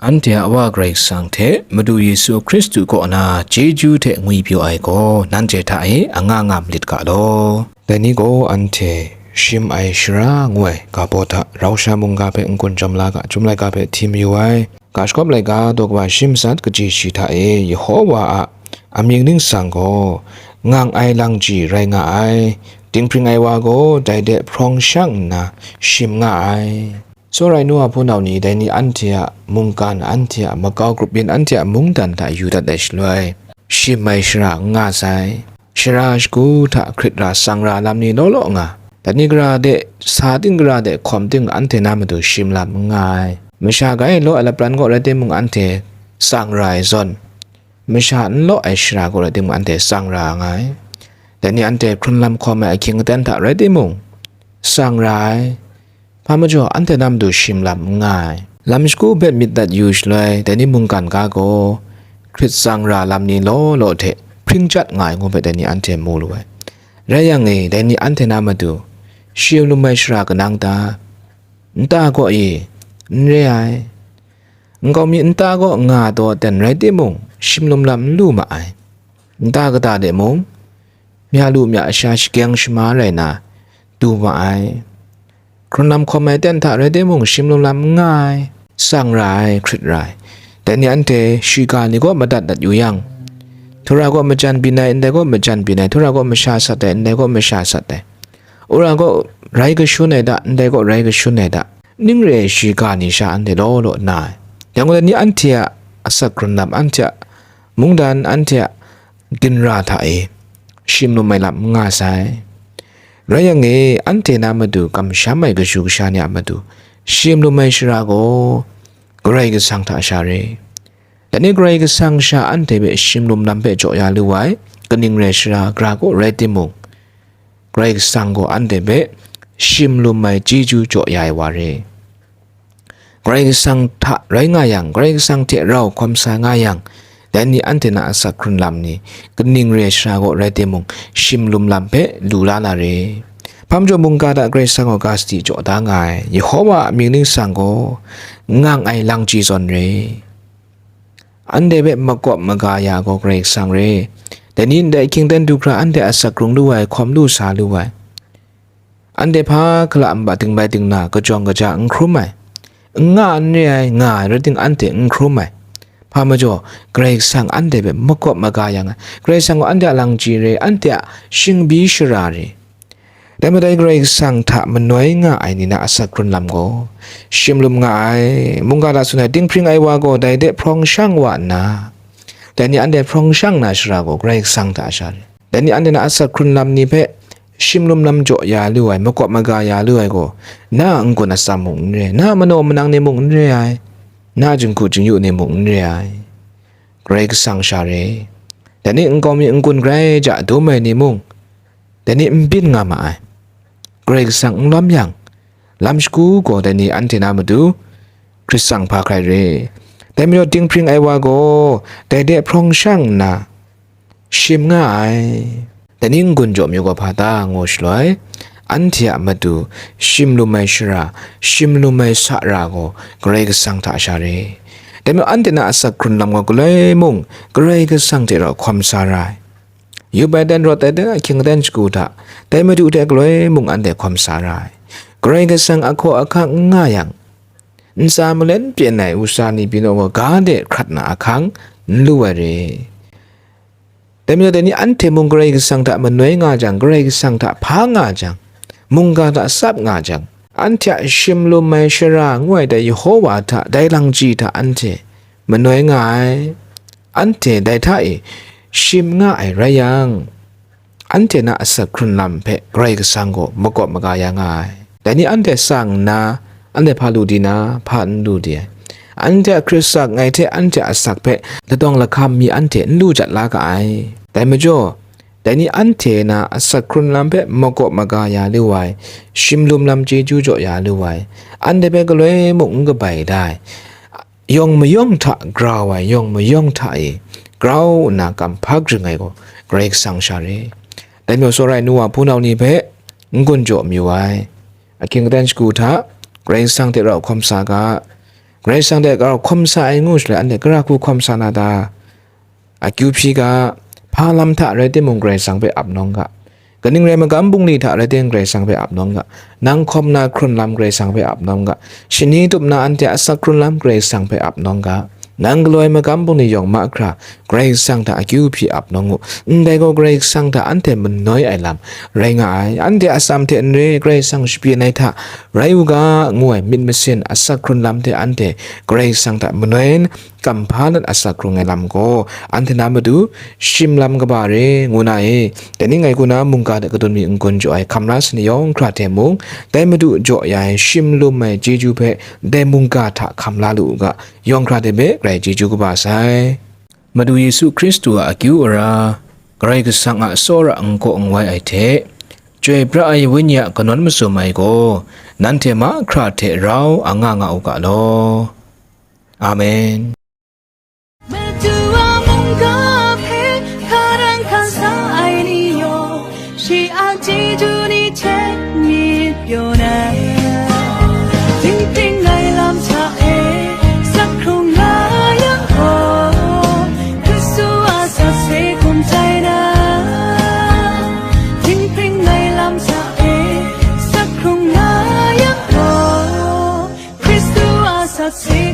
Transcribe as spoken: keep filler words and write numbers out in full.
Anhte a Wa Karai Kasang hte Madu Yesu Hkristu kaw na chyeju hte ngwipyaw ai gaw nanhte hta e anga nga malit ga law. Dai ni gaw anhte shim ai shara ngu ai ga baw hta rau sha mungga hpe n-gun chyawm la ga, Chyum laika hpe hti mayu ai. Ga shagawp laika daw kaba shi matsat kaji shi hta e Yehowa a amying ningsang gaw ngang ai langji rai nga ai, dinghpring ai wa gaw dai de hprawng shang nna shim nga ai. Tsawra ai nu a hpunau ni, dai ni anhte a mungkan, anhte a makau grup yin, anhte a mungdan hta yu dat ai shaloi, shim ai shara n nga sai. Shara shagu hta hkrit ra tsang ra lam ni law law nga, dai ni gara de, sa ting gara de, hkawm ting anhte na matu shim lam n nga ai. Masha gai law ai lapran gaw rai timung, anhte tsang ra ai zawn, masha n law ai shara gaw rai timung, anhte tsang ra nga ai. Dai ni anhte hkrun lam hkawm ai ahkying aten hta rai timung, tsang ra ai. Hpa majaw, anhte na matu shim lam n nga ai. Lam shagu hpe myit dat yu shaloi, dai ni mungkan ga gaw hkrit tsang ra lam ni law law hte hpring chyat nga ai ngu hpe dai ni anhte mu lu ai. Rai yang e, dai ni anhte na matu shim lum ai shara kanang ta? Nta gaw e, n re ai. Nkau mi nta gaw nga taw ten rai timung, shim lum lam n lu ma ai. Nta kata de mung, mya lu mya sha shakyang shama rai na, du ma ai. Hkrun lam hkawm ai ten hta rai timung, shim lum lam n nga ai, tsang ra ai, hkrit ra ai. Dai ni anhte shiga ni gaw madat dat yu yang, htura gaw majan byin ai, ndai gaw majan byin ai, htura gaw masha sat ai, ndai gaw masha sat ai, wora gaw rai kashun ai da, ndai gaw rai kashun ai da, ning re ai shiga ni sha anhte law law na ai. Yang gaw, dai ni anhte a asak hkrun lam, anhte a mungdan, anhte a ginra hta e shim lum ai lam n nga sai. Rai yang e, anhte na matu kamsham ai kashu kasha ni a matu shim lum ai shara gaw Karai Kasang hta sha re. Dai ni Karai Kasang sha anhte hpe shim lum lam hpe jaw ya lu ai, kaning rai shara gara gaw rai timung, Karai Kasang gaw anhte hpe shim lum ai chyeju jaw ya ai wa re. Karai Kasang hta rai nga yang, Karai Kasang hte rau hkawm sa nga yang, dai ni anhte na asak hkrun lam ni, kaning re ai shara gaw rai timung, shim lum lam hpe lu la na re. Hpa majaw mungga hta Karai Kasang gaw ga sadi jaw da nga ai, Yehowa a mying ningsang gaw ngang ai langji zawn re. Anhte hpe makawp maga ya gaw Karai Kasang re. Dai ni ndai ahkying aten du hkra anhte asak rung lu ai, hkawm lu sa lu ai. Anhte hpa hkala nba ting bai ting na, kajawng kaja n hkrum ai, n nga n re ai, nga ai rai ting anhte n hkrum ai. Hpa majaw, Karai Kasang anhte hpe makawp maga yang ai. Karai Kasang gaw anhte a langji re, anhte a shingbi shara re. Dai majaw, Karai Kasang hta manoi nga ai ni na asak hkrun lam gaw shim lum nga ai. Mungga hta tsun ai, dinghpring ai wa gaw dai de hprawng shang wa nna, dai ni anhte hprawng shang na shara gaw Karai Kasang hta sha re. Dai ni anhte na asak hkrun lam ni hpe shim lum lam jaw ya lu ai, makawp maga ya lu ai gaw, na a n-gun atsam mung n re ai, na a manaw manang ni mung n re ai, na a jinghku jingyu ni mung n re ai, Karai Kasang sha re. Dai ni nkau mi n-gun grai ja dum ai ni mung, dai ni n byin nga ma ai. Karai Kasang n lawm yang, lam shagu gaw dai ni anhte na matu hkrit tsang hpa hkrai re. Dai majaw dinghpring ai wa gaw dai de hprawng shang nna, shim nga ai. Dai ni n-gun jaw mayu gaw hpa ta ngu shaloi, anhte a matu shim lum ai shara, shim lum ai sa ra gaw Karai Kasang hta sha re. Dai majaw anhte na asak hkrun lam gaw galoi mung Karai Kasang hte rau hkawm sa ra ai. Yup ai ten, rawt ai ten, ahkying aten shagu hta, dai Madu hte galoi mung anhte hkawm sa ra ai. Karai Kasang a hkaw ahkang n nga yang, ntsa malen pyen ai usa ni pyi naw gaw, ga de hkrat na ahkang n lu ai re. Dai majaw, dai ni anhte mung Karai Kasang hta manoi nga jang, Karai Kasang hta hpa nga jang, mungga hta tsap nga jang, anhte a shim lum ai shara ngu ai dai Yehowa hta, dai langji hta anhte manoi nga ai. Anhte dai hta e shim nga ai rai yang, anhte na asak hkrun lam hpe Karai Kasang gaw makawp maga ya nga ai. Dai ni anhte tsang nna, anhte hpa lu di na, hpa n lu di ai. Anhte a hkrit sak ngai hte anhte a asak hpe ladawng lahkam mi anhte n lu jat la ga ai. Dai majaw, dai ni anhte na asak hkrun lam hpe makawp maga ya lu ai, shim lum lam chyeju jaw ya lu ai, anhte hpe galoi mung n kabai da ai, yawng mayawng hta grau ai, yawng mayawng hta e grau nna kam hpa ring ai gaw Karai Kasang sha re. Dai majaw, tsawra ai nu wa hpunau ni hpe n-gun jaw mayu ai. Ahkying aten shagu hta, Karai Kasang hte rau hkawm sa ga, Karai Kasang hte karau hkawm sa ai ngu shaloi, anhte gara hku hkawm sa na ta? Akyu hpyi ga, hpa lam hta rai timung, Karai Kasang hpe ap nawng ga, kaning rai magam bungli hta rai timung, Karai Kasang hpe ap nawng ga, nang hkawm na hkrun lam Karai Kasang hpe ap nawng ga, shani tup na anhte asak hkrun lam Karai Kasang hpe ap nawng ga, nang galaw ai magam bungli yawng mahkra Karai Kasang hta akyu hpyi ap nawng u. Ndai gaw Karai Kasang hta anhte manoi ai lam rai nga ai. Anhte atsam hte n re, Karai Kasang shapyin ai hta rai u ga, ngu ai myit masin asak hkrun lam hte anhte Karai Kasang hta manoi n kam hpa nat asak hkrung ai lam gaw, anhte na matu shim lam kaba re, ngu na e. Dai ni ngai hku na mungga hte kadun mi n-gun jaw ai hkamra sani yawng hkra hte mung, dai madu jaw ya ai shim lum ai chyeju hpe dai mungga hta hkam la lu u ga, yawng hkra hte hpe grai chyeju kaba sai. Madu Yesu Hkristu a akyu ara, Karai Kasang a tsawra n kaw n wai ai hte, Chyoi pra ai Wenyi a kanawn masum ai gaw, nanhte mahkra hte rau a nga nga u ga law. Amen. Madu a mungga hpe hkarang hkan sa ai ni yawng, shi a chyeju ni hte myit pyaw na, ting ting ai lam hta e sak hkrung nga yang gaw, Hkristu a sakse hkum tai na, ting ting ai lam hta e sak hkrung nga yang gaw, Hkristu a sakse